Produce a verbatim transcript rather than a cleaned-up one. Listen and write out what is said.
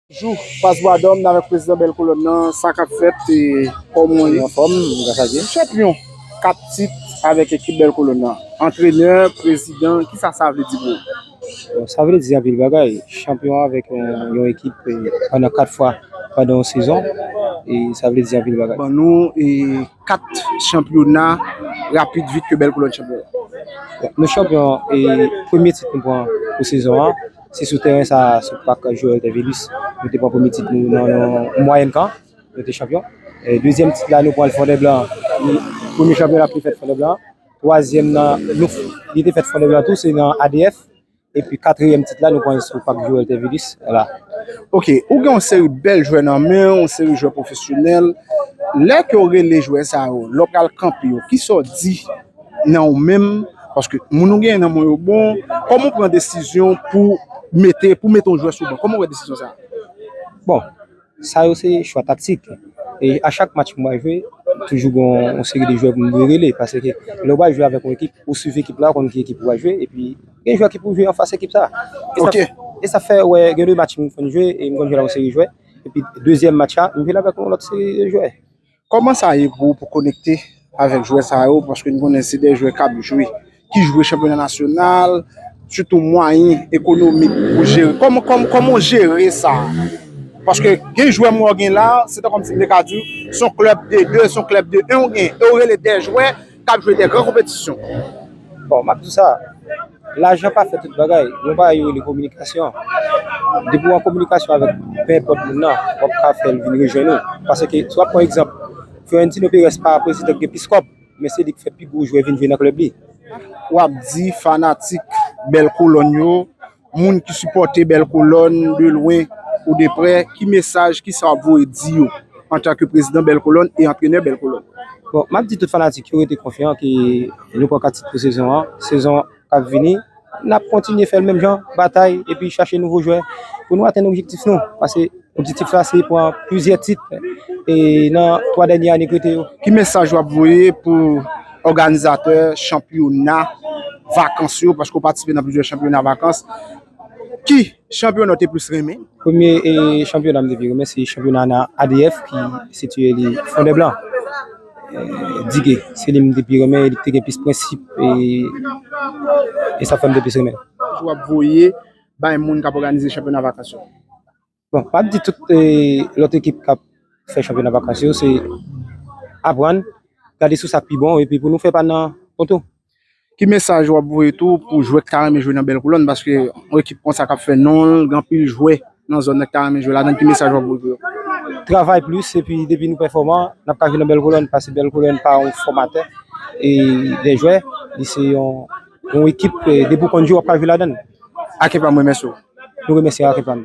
Jou, Pas Bwadòm avèk prezidan Bèl Kolòn nan, sa k ap fèt, e, kòman w ye? Anfòm, gras a Dye. Chanpyon, kat tit avèk ekip Bèl Kolòn nan. Antrenè, prezidan, kisa sa vle di pou ou? Bon, sa vle di anpil bagay. Chanpyon avèk yon, yon ekip, e, pandan kat fwa pandan yon sezon, e sa vle di anpil bagay. Ban nou, e, kat chanpyona rapid vit ke Bèl Kolòn chanpyon. Nou chanpyon, e premye tit nou pran pou sezon an, se sou teren sa, sou pak Joel Tervilus. Nou te pran premye tit nou nan yon mwayèn kan, nou te chanpyon. E dezyèm tit la, nou pran l Fondèblan. Li, premye chanpyona ki fèt Fondèblan. Twazyèm nan, nou, li te fèt Fondèblan tou, se nan A D F. Epi katriyèm tit la, nou pran l sou pak Joel Tervilus. Vwala. Ok, ou gen yon seri bèl jwè nan men w, yon seri jwè pwofesyonèl. Lè ke w rele jwè sa yo, lè w pral kanpe yo, kisa w di nan ou menm? Paske moun ou gen nan men yo bon, kòman w pran desizyon pou mete, pou mete yon jwè sou ban? Kòman w wè desizyon sa? Bon, sa yo se chwa taktik. E a chak match pou mwen jwe, toujou gen yon seri de jwè pou mwen rele. Paske lè w pral jwe avèk yon ekip, ou swiv ekip la, ou konn ki ekip ou pral jwe, epi gen jwè ki pou jwe anfas ekip sa. E sa, ok, e sa fè, wè, gen de match mwen konn jwe, e mwen konn jwe la yon seri jwè. Epi dezyèm match la, mwen jwe avèk yon lòt seri de jwè. Kòman sa ye pou ou pou konekte avèk jwè sa yo? Paske nou konnen se de jwè k ap jwe, ki jwe chanpyona nasyonal, sitou mwayen ekonomik pou jere. Kòman, kòman, kòman w jere sa? Paske gen jwè mwen gen la, se ta kòmsi m te ka di, se yon klèb de de, se yon klèb de en w gen, e w rele de jwè k ap jwe de gran konpetisyon. Bon, m ap di w sa, lajan pa fè tout bagay. Yon bagay yo rele kominikasyon. Depi w an kominikasyon avèk penenpòt moun nan, w ap ka fè l vin rejwenn ou. Paske, si w ap pran egzanp, Florentino Perez pa prezidan k gen plis kòb, men se li k fè pi gwo jwè vin jwe nan klèb li. W ap di fanatik Bèl Kolòn yo, moun ki sipòte Bèl Kolòn de lwen ou de prè, ki mesaj, kisa w ap voye di yo antanke prezidan Bèl Kolòn e antrenè Bèl Kolòn? Bon, m ap di tout fanatik yo rete konfyan ke nou pran kat tit pou sezon an. Sezon k ap vini, n ap kontinye fè l menm jan, batay epi chache nouvo jwè pou nou atenn objektif nou. Paske objektif la se pran plizyè tit e nan twa dènye ane k rete yo. Ki mesaj w ap voye pou òganizatè chanpyona vakans yo, paske w patisipe nan plizyè chanpyona vakans? Ki chanpyona w te plis renmen? Premye, e, chanpyona m te pi renmen, se chanpyona nan A D F ki sitiye li Fondèblan. E, Digue, se li m te pi renmen, li te gen plis prensip, e, e sa fè m te plis renmen. Mesaj w ap voye bay moun k ap òganize chanpyona vakans yo? Bon, m ap di tout, e, lòt ekip k ap fè chanpyona vakans yo, se aprann, gade sou sa k pi bon, epi pou nou fè pa n nan poto. Ki mesaj w ap voye tou pou jwè k ta renmen jwe nan Bèl Kolòn? Paske yon ekip konsa k ap fè non l, gen anpil jwè nan zòn nan k ta renmen jwe ladan l. Ki mesaj w ap voye pou yo? Travay plis, epi depi nou pèfòman, n ap ka jwe nan Bèl Kolòn, paske Bèl Kolòn pa yon fòmatè e de jwè, li se yon, yon ekip, e, depi w konn jwe, w ap ka jwe ladan l. Akenpam remèsye w. Nou remèsye Akenpam.